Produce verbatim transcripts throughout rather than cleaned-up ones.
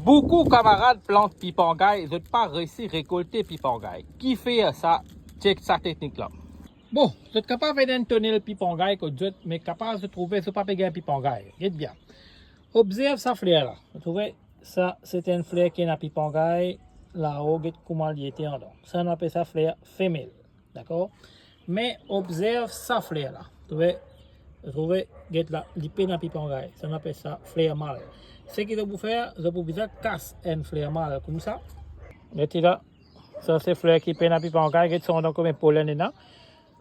Boukou kamarad plant pipangay, zot pa resi rekolte pipangay. Kifer sa? Chek sa teknik la. Bon, zot kapav ena enn tonel pipangay kot zot, me kapav zot trouve zot pa pe gagn pipangay. Get bien. Obzerv sa fler la. Zot trouve sa, se enn fler ki ena pipangay. Lao, get kouma li ete andan. Sa nou apel sa fler femel. Dakor? Me obzerv sa fler la. Trouve, trouve, get la, li pena pipangay. Sa nou apel sa fler mal. Seki zot pou fer, zot pou bizin kas enn fler mal koumsa. Get la, sa se fler ki pena pipangay, get so andan konbien polenn ena.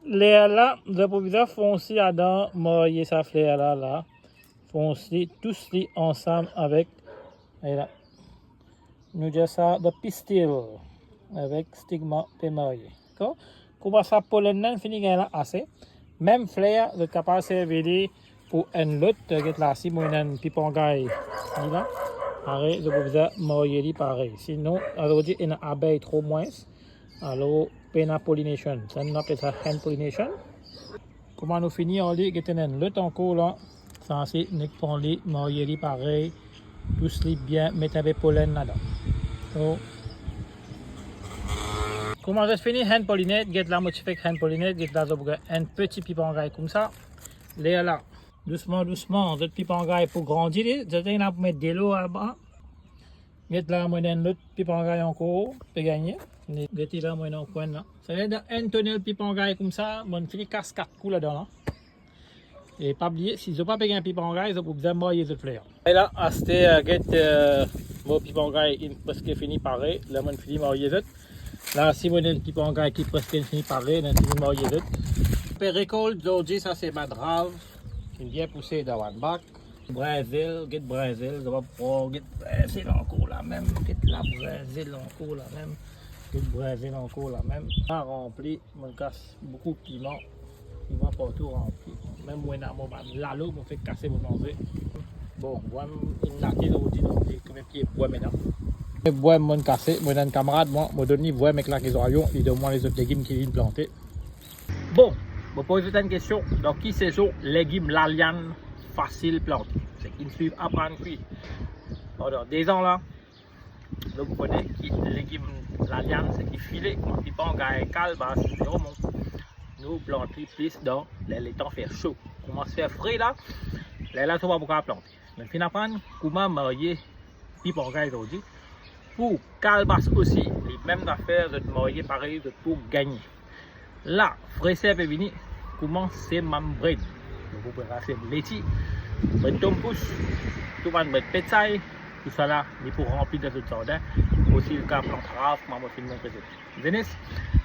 Lerla, zot pou bizin fons li adan, marye sa fler la, la. Fons li, tous li ansam avek, ala. Nou dir sa, the pistil, avek stigma pe marye. Dakor? Kouma sa polenn la fini gagn la ase, mem fler, zot kapav servi li pou enn lot, get la, si mo ena enn pipangay li la, parey, zot pou bizin marye li parey. Sinon, azordi, ena abey tro mwins, alor, pena pollination. Sa nou apel sa hand pollination. Kouma nou fini ar li, get ena enn lot ankor la. Sa si, nek pran li, marye li parey, tous li bien, met enpe polenn ladan. So, kouma zot fini hand pollinate, get la mo ti fek hand pollinate, get la zot pou gagn enn piti pipangay koumsa. Lerla, dousman, dousman, zot pipangay pou grandi li, zot ena pou met delo laba. Get la, mo ena enn lot pipangay ankor, pe gagne. Get la, mo ena ankor enn la. Savedir dan enn tonel pipangay koumsa, mo fini kas kat kou ladan la. E pa bliye, si zot pa pe gagn pipangay, zot pou bizin marye zot fler. E la, aster, get, eh, mo pipangay inn preske fini pare, la mo fini marye zot. La si mo ena enn pipangay ki preske fini pare, la fini marye zot. Pe rekolt zordi, sa se bann rav ki bien pouse dan bann bak. Brinzel, get brinzel, zot pa pou krwar, get brinzel ankor la mem, get la brinzel ankor la mem, get brinzel ankor la mem. La ranpli, mo kas boukou piman, piman partou ranpli. Mem mo ena mo bann lalo, mo fek kase mo manze. Bon, bwa inn late zordi, donk li kanmem pie bwa mem la. Bwa mo kase, mo ena enn kamarad mwa, mo donn li bwa ek lake zwayon, li donn mwa lezot legim ki li inn plante. Bon, mo poz zot enn kestion, dan ki sezon legim laliann fasil plante? Seki finn swiv Aprann Kwi pandan dezan la, nou kone ki legim laliann, seki file, kouma pipangay, kalbas, zirmon, nou plant li plis dan ler letan fer so. Koumans fer fre la, lerla to pa pou kapav plante. Mo finn aprann kouma marye pipangay zordi. Pou kalbas osi, li mem zafer, zot marye parey, zot pou gagne. La, freser pe vini, koumans sem bann bred. Nou pou prepar sem leti, bred tonmpous, tou bann bred petsay, tousala, li pou ranpli dan zot zardin. Osi, li kapav plant rav, kouma mo finn montre zot. Zenes,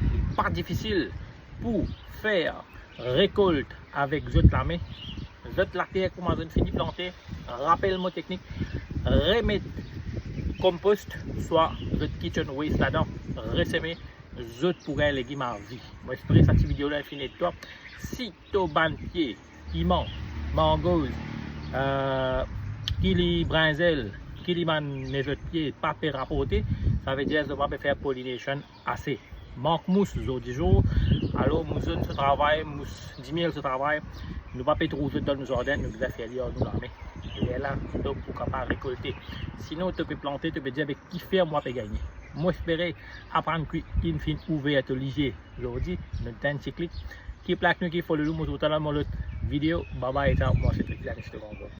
li pa difisil pou fer rekolt avek zot lame. Zot later kouma zot fini plante, rapel mo teknik, remet konpost, swa zot kitchen waste ladan, reseme, zot pou gagn legim a vi. Mo espere sa ti video la finn ed twa. Si to bann pie piman, mangoz, eh, ki li brinzel, ki li bann lezot pie pa pe raporte, savedir zot pa pe fer pollination ase. Mank mous zordi zour, alor mous zonn so travay, mous dimiel so travay, nou pa pe trouv zot dan nou zardin, nou bizin fer li ar nou lame. Lerla to pou kapav rekolte. Sinon to pe plante, to pe dir, be kifer mwa pe gagne? Mo espere Aprann Kwi inn finn ouver to lizie zordi, donn enn ti klik. Keep like nou, keep follow nou, mo trouv twa dan mo lot video. Bye bye, ciao, mwa se Fritz Danis de Grand Gaule.